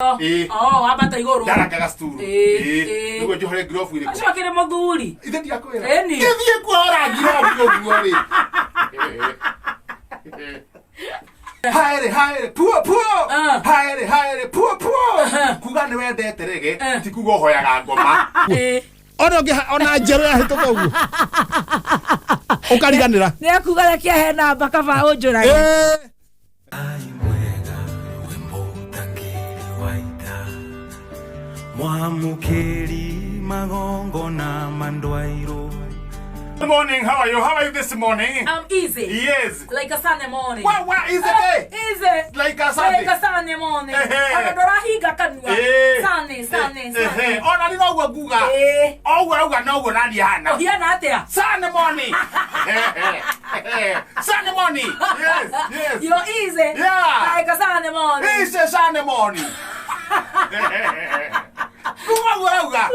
Ĩĩ. Oh, wambata igũrũ. Ndarangaga sturu. Ĩĩ, Ĩĩ. ĩĩ. Nĩguo njohore ngirobu ĩrĩkũ? Acio akĩrĩ mũthuri. Ithe ndiakwĩra. Ĩni. Gĩthiĩ kuohora ngirobu ũguo rĩ. Haere haere puo puo. Ah. Haere haere puo puo. Aha. Kuga nĩ wendete rege Ah. ti kuga ũhoyaga ngoma. Ĩĩ. Ona ũngĩ ona njerũ yahĩtũka ũguo ũkariganĩra. Nĩ akuga reke he namba kaba ũnjũrage. Ĩĩ. Ai mwega wĩ mũtangĩri wa ita mwamũkĩri magongona mandwairwo. Good morning, how are you? How are you this morning? I'm easy. Yes. Like a Sunday morning. What is the day? Easy. Like a Sunday. Like a Sunday morning. Ehe. Ona ndũrahinga kanua. Ĩĩ. Sunday, Sunday, Ehe. Sunday. Ona nĩ noguo nguga. Ĩĩ. Oguo rauga noguo naniĩ hana. Ũhiana atĩa? Sunday morning. Sunday morning. Yes. You're easy. Yeah. Like a Sunday morning. It's a Sunday morning. Kuga guo rauga.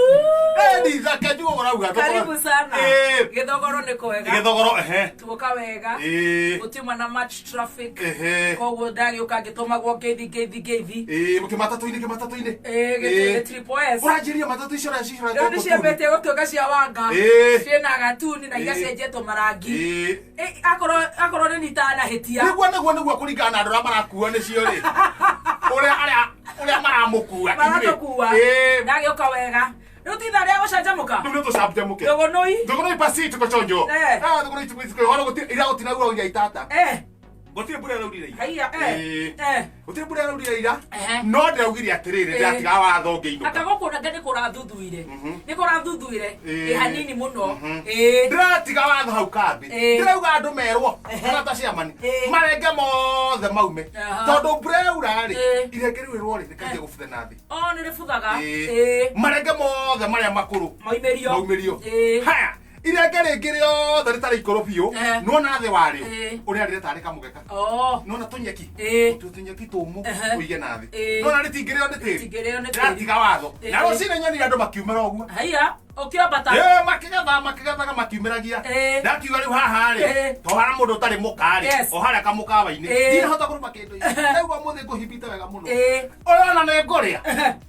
Ĩni thake njugo guo rauga. Karibu sana. Ĩĩ. Gĩthogoro nĩ kwega. Gĩthogoro ehe. Tuoka wega. Ĩĩ. Gũtiuma na much traffic. Ehe. Koguo ndagĩũka ngĩtũmagwo ngeithi ngeithi ngeithi. Ĩĩ kĩmatatũ-inĩ kĩmatatũ-inĩ. Ĩĩ gĩtĩ triple S. Ũranjĩria matatũ icio ũrĩa cihũra Rĩu nĩ ciambĩtie gũtuĩka cia wanga. Ĩĩ. Ciĩna gatuni na Ĩĩ. igacenjetwo marangi. Ĩĩ. Ĩ, akorwo nĩ nitanahĩtia. Nĩguo kũringana na andũ arĩa marakuo nĩcio rĩ. Ũrĩa arĩa ũrĩa maramũkua. Maratũkua. Ĩĩ. Ndagĩũka wega. Rĩu ti ithaa rĩa gũcanjamũka. Rĩu nĩ tũcanjamũke. Thũgũnũi. Thũgũnũi pasi tuko chonjo. Eh. Ah, thũgũnũi tuko tuko. Ona gũtirĩ ira gũtinaura ira itata. Eh. Gũtirĩ mbura ĩraurire ira. Haiya, eh. Ĩĩ. Eh. Gũtirĩ mbura ĩraurire ira. Ehe. No ndĩraugire atĩrĩrĩ Ĩĩ. ndĩratiga watho ngĩinũka. Anga gũkũ nanga nĩ kũrathuthuire. Nĩ kũrathuthuire. Ĩĩ. Ĩ hanini mũno. Ĩĩ. Ndĩratiga watho hau kambĩ. Ĩĩ. Ndĩrauga andũ merwo Ehe. kana ta ciamani Ĩĩ. marenge mothe maume. Aha. Tondũ mbura yaura rĩ Ĩĩ. irenge rĩu rĩrwo rĩ rĩkanjia gũbutha na thĩ. O nĩ rĩbuthaga. Ĩĩ. Ĩĩ. Marenge mothe marĩa makũrũ Maumĩrio. maumĩrio. Ĩĩ. Haya irenge rĩngĩ rĩothe rĩtarĩ ikũrũ biũ Ehe. nĩwona thĩ warĩo Ĩĩ. ũrĩa rĩrĩa tarĩ kamũgeka Oh. nona tũnyeki Ĩĩ. tũ tũnyeki tũmũ Ehe. ũige na thĩ Ĩĩ. nona rĩtingĩrĩo nĩ tĩri Rĩtingĩrĩo nĩ tĩri. ndĩratiga watho Ĩĩ. na rũcinĩ nyonire andũ makiumĩra ũguo Haiya, ũkĩambata. Ĩĩ, makĩgetha makĩgethaga makiumĩragia Ĩĩ. ndakiuga rĩu haha rĩ Ĩĩ. to harĩa mũndũ ũtarĩ mũka rĩ Yes. o harĩa kamũkawa-inĩ Ĩĩ. ndinahota kũrũma kĩndũ ndaigua mũthĩ ngũhimbĩte wega mũno Ĩĩ. ũyũ ona nĩ ngũrĩa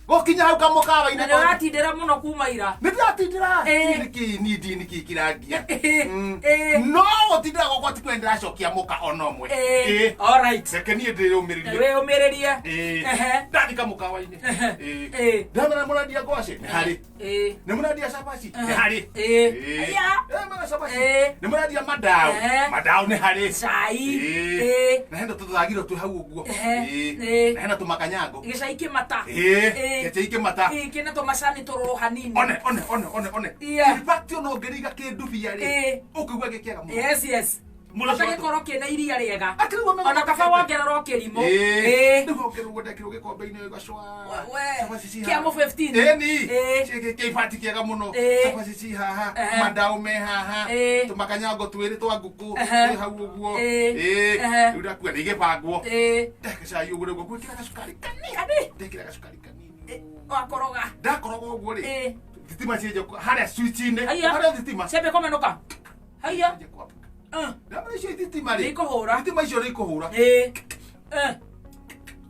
gũkinya hau kamũkawa-inĩ Na nĩ ũratindĩra mũno kuma ira. nĩ ndĩratindĩra Ĩĩ. nĩkĩ niĩ ndiĩ nĩkĩ kĩrangia Ĩĩ. Mm. Ĩĩ. no gũtindĩra gwakwa ti kwenda ndĩracokia mũka ona ũmwe Ĩĩ. Ĩĩ. All right. reke niĩ ndĩyũmĩrĩrie Wĩyũmĩrĩrie. Ĩĩ. Ehe. ndathi kamũkawa-inĩ Ehe. Ĩĩ. ndamera mũrendia ngwacĩ nĩ harĩ Ĩĩ. nĩ mũrendia cabaci nĩ Ehe. harĩ Ĩĩ. Ĩĩ. Aya. Ĩĩ, mena cabaci Ĩĩ. nĩ mũrendia mandao Ehe. mandao nĩ harĩ Cai. Ĩĩ. Ĩĩ. na hena tũthagiro twĩ hau ũguo Ehe. Ĩĩ. Ĩĩ. na hena tũmakanyango Gĩcai kĩmata. Ĩĩ. Ĩĩ. Gĩcai kĩmata. Ĩĩ, kĩna tũmacani tũrũrũ hanini. one one one one one Yeah. In fact ona ũngĩriga kĩndubia rĩ Ĩĩ. ũkũigua gĩkĩega mũno Yes. Mũndũ ũcio Gĩkorwo kĩna iria rĩega. Akĩrigwo mega Ona kaba wongererwo kĩrimũ. Ĩĩ. Ĩĩ. Rĩu wongererwo ndekĩrwo gĩkombe-inĩ gacwa. We. Cabaci ci Kĩa haha. mũ 15. Ĩni. Ĩĩ. Kĩibati kĩega mũno. Ĩĩ. Cabaci ci haha. Ehe. Mandao me haha. Ĩĩ. Tũmakanyango twĩrĩ twa ngũkũ. Ehe. Twĩ hau ũguo. Ĩĩ. Ĩĩ. Ehe. Rĩu ndakua nĩ igĩbangwo. Ĩĩ. Ndekĩra cai ũguo rĩu ngwĩkĩra gacukari kanini. Kani. Ndekĩra gacukari kanini. Wakoroga. Ndakoroga ũguo rĩ. Ĩĩ. Thitima cienje harĩa switch-inĩ. Haiya. Harĩa thitima. Ciambia kũmenũka. Haiya. Cianjia kwambũka. Eh. Ndamera icio thitima rĩ. Nĩ ikũhũra. Thitima icio nĩ ikũhũra. Ĩĩ. Eh.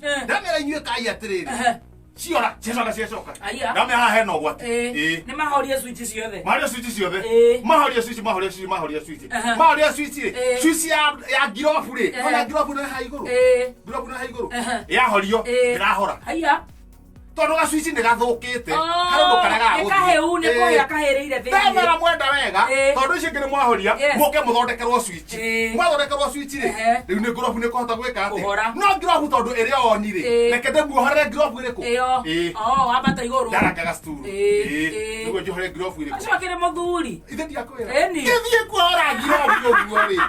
Eh. Ndamera inyuĩ kai atĩrĩrĩ. Ehe. Ciora ciacoka ciacoka. Aya. Ndamera haha hena ũgwati. Ĩĩ. Ĩĩ. Nĩ mahorie switch ciothe. Mahoria switch ciothe. Ĩĩ. Mahoria switch mahoria switch mahoria switch. Ehe. Mahoria switch rĩ. Ĩĩ. Switch ya ngirobu rĩ. Ehe. Ona ngirobu nĩ haha igũrũ. Ĩĩ. Ngirobu nĩ haha igũrũ. Ehe. Yahorio Ĩĩ. ndĩrahora. Haiya. Tondũ ga switch nĩ gathũkĩte. Oh, Harĩ ũndũ karegaga nĩ gũthiĩ. kahĩu nĩ Ĩĩ. kũhĩa kahĩrĩire thĩinĩ. Ndamera mwenda wega Ĩĩ. tondũ icio ingĩ nĩ mwahoria Yes. mũke mũthondekerwo switch Ĩĩ. mwathondekerwo switch rĩ Ehe. rĩu nĩ ngirobu nĩ kũhota gwĩka atĩa Kũhora. no ngirobu tondũ ĩrĩ oni rĩ Ĩĩ. reke ndĩmuohorere ngirobu ĩrĩkũ Ĩyo. Ĩĩ. Oh, wambata igũrũ. ndarangaga sturu Ĩĩ. Ĩĩ. Ĩĩ. nĩguo njohore ngirobu ĩrĩkũ Acio akĩrĩ mũthuri. ithe ndiakwĩra Ĩni. gĩthiĩ kuohora ngirobu ũguo rĩ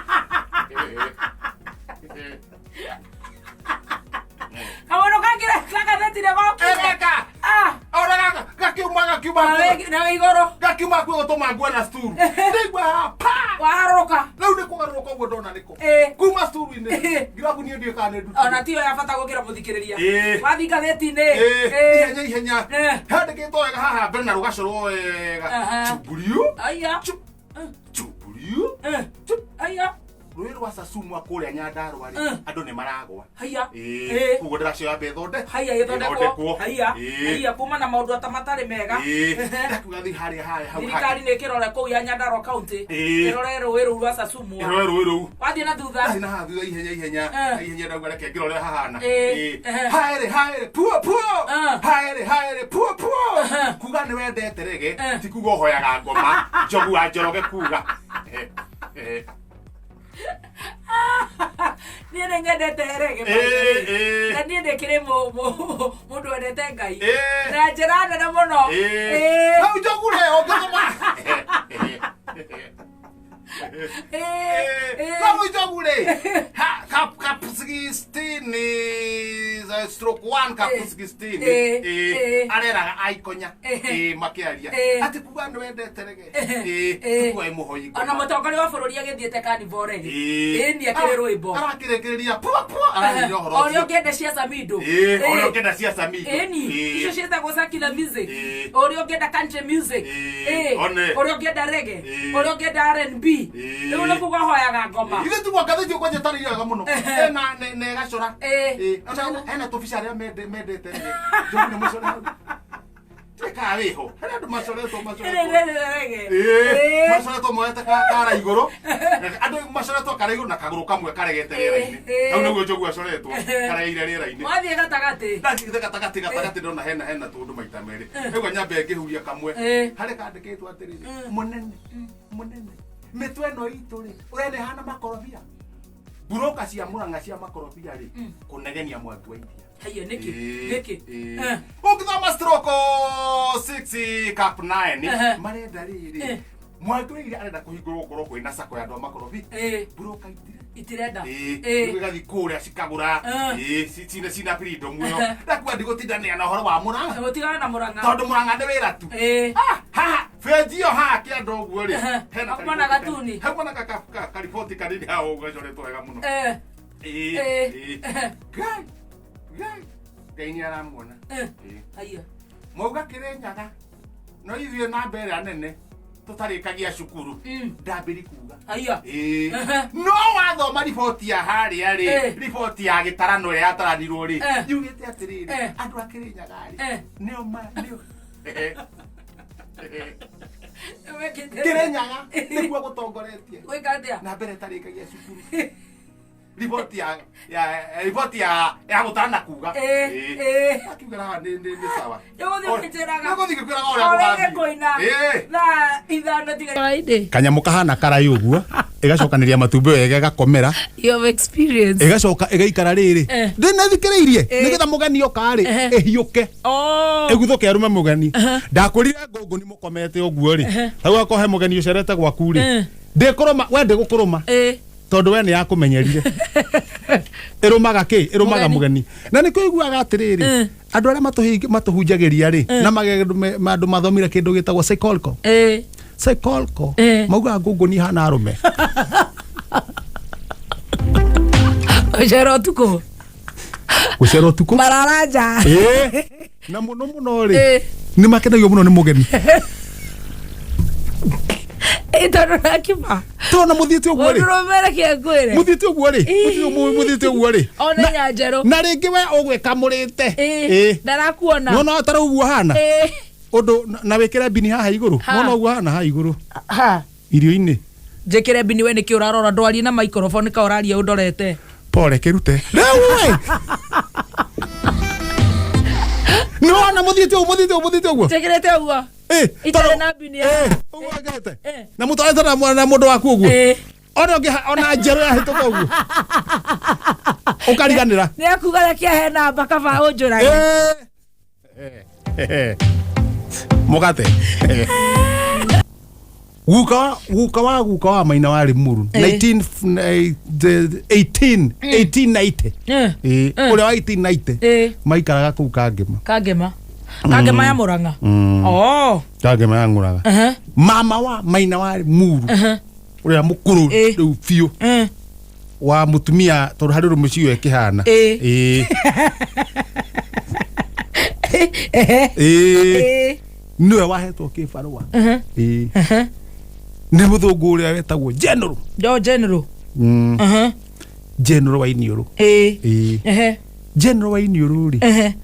Kaũndũ kangĩ gagatheti nĩ gokire. Eka. Ah. Ona gaka gakiuma gakiuma Na na wĩ igũrũ. gakiuma kuo gũtũma ngue na sturu ndaigua haha pa Waharũrũka. rĩu nĩ kũgarũrũka ũguo ndona nĩkũ Ĩĩ. kuma sturu-inĩ Ĩĩ. ngirobu niĩ ndiũĩ kana nĩ ndutu Ona tiyo ya bata gũkĩra mũthikĩrĩria. Ĩĩ. Wathiĩ ngathĩti-inĩ. Ĩĩ, Ĩĩ. ihenya ihenya Eh. handĩkĩtwo wega haha mbere na rũgacorwo wega Aha. chuburiu Aya. chuburiu Eh. Aya. Rũĩ rwa Sasumwa kũrĩa Nyandarũa rĩ, andũ nĩ maragwa. Haiya. Ĩĩ, Ĩĩ. koguo ndĩracioya mbethonde Haiya ĩthondekwo. Haiya. Ĩĩ. Haiya kuma na maũndũ ata matarĩ mega. Ĩĩ. Ndakiuga thiĩ harĩa harĩa hau Thirikari nĩ ĩkĩrore kũu ya Nyandarua County. Ĩĩ. Ĩrore rũĩ rũu rwa Sasumwa. Ĩrore rũĩ rũu. Wathiĩ na thutha. Ndathiĩ na haha thutha ihenya ihenya. Ihenya ndauga reke ngĩrore hahana. Ĩĩ. Ĩĩ. Ehe. Haere haere puo puo. Haere haere puo puo. Kuga nĩ wendete rege ti kuga ũhoyaga ngoma. Njogu wa Njoroge kuga. Niĩ nĩ nyendete rege. Ĩĩ, ĩĩ. Na niĩ ndĩkĩrĩ mũndũ wendete Ngai. Ĩĩ. Na njĩra nene mũno. Ĩĩ. Ĩĩ. Hau njogu rĩ, ũngĩthoma. Ĩĩ. Ĩĩ. Hau njogu rĩ, cup cup 16 stroke 1 cup 16. Ĩĩ. Ĩĩ. Ĩĩ. Areraga aikonya. Ĩĩ. Ĩĩ, makĩaria. Ĩĩ. Atĩ kuga nĩ wendete rege. Ĩĩ, Ĩĩ. kuga ĩ mũhoi Ona ngoma. mũtongoria wa bũrũri agĩthiĩte carnival rege. Ĩĩ. Ĩĩ, nĩ akĩrĩ rwĩmbo. Arakĩrĩkĩrĩria pua pua ararĩria ũhoro Ũrĩa ũcio. ũngĩenda cia Samido. Ĩĩ, Ĩĩ. ũrĩa ũngĩenda cia Samido. Ĩni, Ĩĩ. icio ciĩtagwo secular music. Ĩĩ. Ũrĩa ũngĩenda country music. Ĩĩ. Ĩĩ. One. Ũrĩa ũngĩenda reggae. Ĩĩ. Ũrĩa ũngĩenda R&B. Ĩĩ. Rĩu nĩ kuga ũhoyaga ngoma. Ithuĩ tiguo ngathĩti ũkwanja ĩtarĩirie wega mũno. Ena na ĩgacora. Ĩĩ. Ĩĩ. Ona hena tũbica arĩa mendete rege. Njogu nĩ mũcore hau. Tiga kana wĩho. Harĩ andũ macoretwo macoretwo. Ĩrĩ reggae. Ĩĩ. Ĩĩ. Macoretwo moete kara igũrũ. Andũ macoretwo kara igũrũ na kagũrũ kamwe karegete rĩera-inĩ. Ĩĩ. Hau nĩguo njogu acoretwo karegeire rĩera-inĩ. Wathiĩ gatagatĩ. Ndathiĩte gatagatĩ gatagatĩ ndona hena hena tũndũ maita merĩ. Rĩu nyambe ngĩhuria kamwe. Ĩĩ. Harĩ kandĩkĩtwo atĩrĩrĩ, mũnene, mũnene. Mĩtwe ĩno itũ rĩ, ũrĩa ĩhana makorobia. Mburoka cia Murang'a cia makorobia rĩ, kũnegenia Mwangi wa Iria. Haiya, nĩkĩ? Ĩĩ, Nĩkĩ? ĩĩ. Eh. Ũngĩthoma stroke 6 cap 9 Ehe. marenda rĩrĩ Eh. Mwangi wa Iria arenda kũhingũrwo gũkorwo kwĩna sako ya andũ a makorobia. Ĩĩ. Mburoka itire Itirenda. Ĩĩ, Ĩĩ. rĩu ĩgathiĩ kũrĩa cikagũra. Eh. Ĩĩ, cina freedom ĩyo. Ndakua ndigũtindanĩra na ũhoro wa Murang'a. Gũtigana na Murang'a. Tondũ Murang'a nĩ wĩra tu. Ĩĩ. Ah, haha benji ĩyo haha kĩanda ũguo rĩ. Ehe. Hena Hauma na kariboti gatuni. Hauma na kariboti kanini haha ũguo gacoretwo wega mũno. Eh. Ĩĩ, Ĩĩ. ĩĩ. Ehe. Ngai, Ngai, Ngai nĩ aramuona. Eh. Ĩĩ. Haiya. Mwauga Kĩrĩnyaga no ithuĩ namba ĩrĩa nene tũtarĩkagia cukuru. Ndambĩri kuga. Haiya. Ĩĩ. Ehe. No wathoma riboti ya harĩa rĩ, Ĩĩ. riboti ya gĩtarano ĩrĩa yataranirwo rĩ, Eh. yugĩte atĩrĩrĩ, Eh. andũ a Kĩrĩnyaga rĩ, Eh. nĩo nĩo Wĩkĩte. Kĩrĩnyaga nĩkuo gũtongoretie Gwĩka atĩa? na mbere ĩtarĩkagia cukuru. Riboti ya riboti ya gũtarana kuga. Ĩĩ, Ĩĩ. ĩĩ. Akiuga haha nĩ sawa. Nĩũgũthiĩ ũkĩnjĩraga. Nĩũgũthiĩ ngĩkwĩraga ũrĩa O rĩngĩ gũgathiĩ. ngũina. Ĩĩ. Thaa ithano tiga. Kanyamũ kahana karai ũguo ĩgacokanĩria matumbĩ wega ĩgakomera You have experience. ĩgacoka ĩgaikara rĩrĩ Eh. ndĩnathikĩrĩirie Eh. nĩgetha mũgeni oka rĩ Eh. ĩhiũke Oh. ĩguthũke arume mũgeni ndakwĩrire ngũngũni mũkomete ũguo rĩ hau akorwo he mũgeni ũcerete gwaku rĩ Eh. ndĩkũrũma we ndĩgũkũrũma Ĩĩ. tondũ we nĩ yakũmenyerire ĩrũmaga kĩ ĩrũmaga Mũgeni. mũgeni na nĩ kũiguaga atĩrĩrĩ Eh. andũ arĩa matũhunjagĩria rĩ na andũ mathomire kĩndũ gĩtagwo psychological Ĩĩ. psychological Eh. maugaga ngũngũni ihana arũme Ũcera ũtukũ. gũcera ũtukũ Marara nja. Ĩĩ. na mũno mũno rĩ Ĩĩ. nĩ makenagio mũno nĩ mũgeni Ĩĩ, tondũ nakiuma. tona mũthiĩte ũguo rĩ Mũndũrũme reke ngwĩre. mũthiĩte ũguo rĩ Ĩĩ. mũthiĩte ũguo rĩ One nyanjerũ. na rĩngĩ we ũgwĩkamũrĩte Ĩĩ. Ndarakuona. nona ta rĩu ũguo hana Ĩĩ. ũndũ na wĩkĩre mbini haha igũrũ Ha. nona ũguo hana haha igũrũ Ha. irio-inĩ Njĩkĩre mbini we nĩkĩ ũrarora ndwarie na microphone ka ũraria ũndorete. pore kĩrute rĩu we nĩwona mũthiĩte ũguo mũthiĩte ũguo mũthiĩte ũguo Njĩkĩrĩte ũguo. Ĩĩ, Itarĩ tondũ- na mbini ya- Ĩĩ, ũguo wĩkĩrĩte. Ĩĩ. na mũtwarĩte na mwana na mũndũ waku ũguo Ĩĩ. ona ũngĩ ona njerũ yahĩtũka ũguo ũkariganĩra Nĩ akuga reke ahe namba kaba ũnjũrage. Ĩĩ. Mũgate guka wa guka wa maina warĩ mũru Ĩĩ. 1890 Ĩĩ. Ĩĩ, ũrĩa wa 1890 Ĩĩ. maikaraga kũu Kangema Kangema. Kangema ya Murang'a. Oh. Kangema ya Ng'ũraga Ehe. mama wa maina warĩ muru Ehe. ũrĩa mũkũrũ Ĩĩ. rĩu biũ Eh. wa mũtumia tondũ harĩ ũndũ mũciĩ ĩkĩhana Ĩĩ. Ĩĩ. Ehe. Ĩĩ. Ĩĩ. nĩwe wahetwo kĩbarũa Ehe. Ĩĩ. Ehe. nĩ mũthũngũ ũrĩa wetagwo general Jo general. General wa Iniũrũ. Ĩĩ. Ĩĩ. Ehe. General wa Iniũrũ rĩ, Ehe.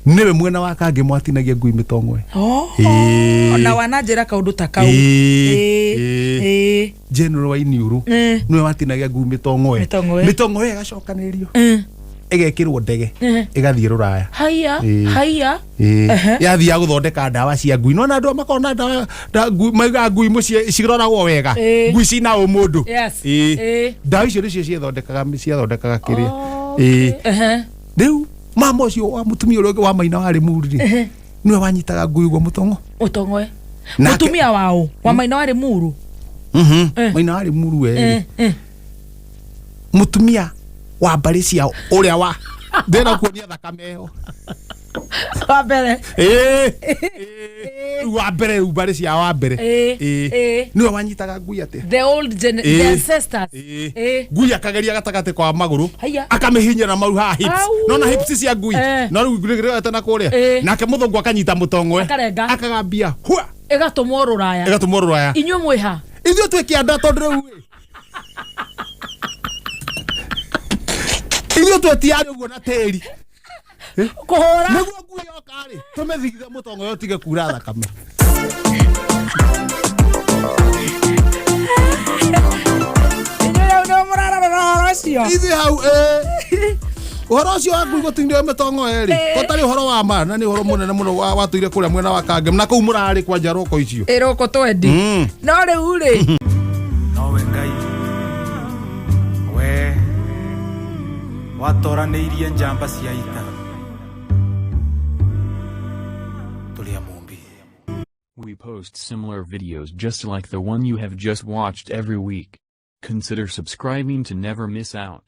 nĩwe mwena wa kangĩ mwatinagia ngui mĩtong'oe. Oh. Ĩĩ. Na wananjĩra kaũndũ ta kau. Ĩĩ. Ĩĩ. Ĩĩ. Ĩĩ. General wa Iniũrũ nĩwe watinagia ngui mĩtong'oe. Mĩtong'oe. Mĩtong'oe ĩgacokanĩrĩrio, ĩgekĩrwo ndege, ĩgathiĩ rũraya. Haya. Ĩĩ. Haya. Ĩĩ. Ehe. Yathiaga gũthondeka ndawa cia ngui. Nona andũ makoragwo na ndawa ngui, maigaga ngui mũciĩ ciroragwo wega. Ĩĩ. Ngui cina ũmũndũ. Yes. Ĩĩ. Ĩĩ. Ndawa icio nĩcio ciathondekaga kĩrĩa. Okay. Ĩĩ. Ehe. Rĩu mama ũcio wa mũtumia ũrĩa ũngĩ wa maina warĩ muru rĩ, nĩwe wanyitaga ngui ũguo mũtong'o. Mũtong'oe. Nake- Mũtumia wao wa maina warĩ muru. Maina warĩ muru we rĩ, Eh, eh. mũtumia wa mbarĩ ciao ũrĩa wa ndĩrenda kuonia thakame ĩyo. Wa mbere. Ĩĩ. Rĩu wa mbere, rĩu mbarĩ cia wa mbere. Ĩĩ. Ĩĩ. Ĩĩ. Nĩwe wanyitaga ngui atĩa? The old gen Ĩĩ. the ancestors. Ĩĩ. Ĩĩ. Ngui akageria gatagatĩ kwa magũrũ, Haya. akamĩhinya na mau haha hips. Au. Nona hips cia ngui, no rĩu ngui na kũrĩa, Ĩĩ. nake mũthũngũ akanyita mũtong'oe, Akarenga. akagambia hua. Ĩgatũmwo rũraya. Ĩgatũmwo rũraya. Inyuĩ mwĩha. Ithuĩ twĩ kĩanda, tondũ rĩu ĩ, ithuĩ twĩtiarĩ ũguo na tĩri. Kũhũra. Nĩguo ngui yoka rĩ, tũmĩthigithe mũtong'oe ũtige kura thakame. Inyuĩ rĩu nĩo mũrarora ũhoro ũcio. Ithuĩ hau ĩ, ũhoro ũcio wa ngui gũtindio mĩtong'oe rĩ, tũtarĩ ũhoro wa ma, na nĩ ũhoro mũnene mũno watũire kũrĩa mwena wa Kangem na kũu mũrarĩ kwanja roko icio. Ĩrũkũ twendi. No rĩu rĩ. Nowe Ngai we watoranĩirie njamba cia ita tũrĩ a Mũmbi. We post similar videos just like the one you have just watched every week. Consider subscribing to never miss out.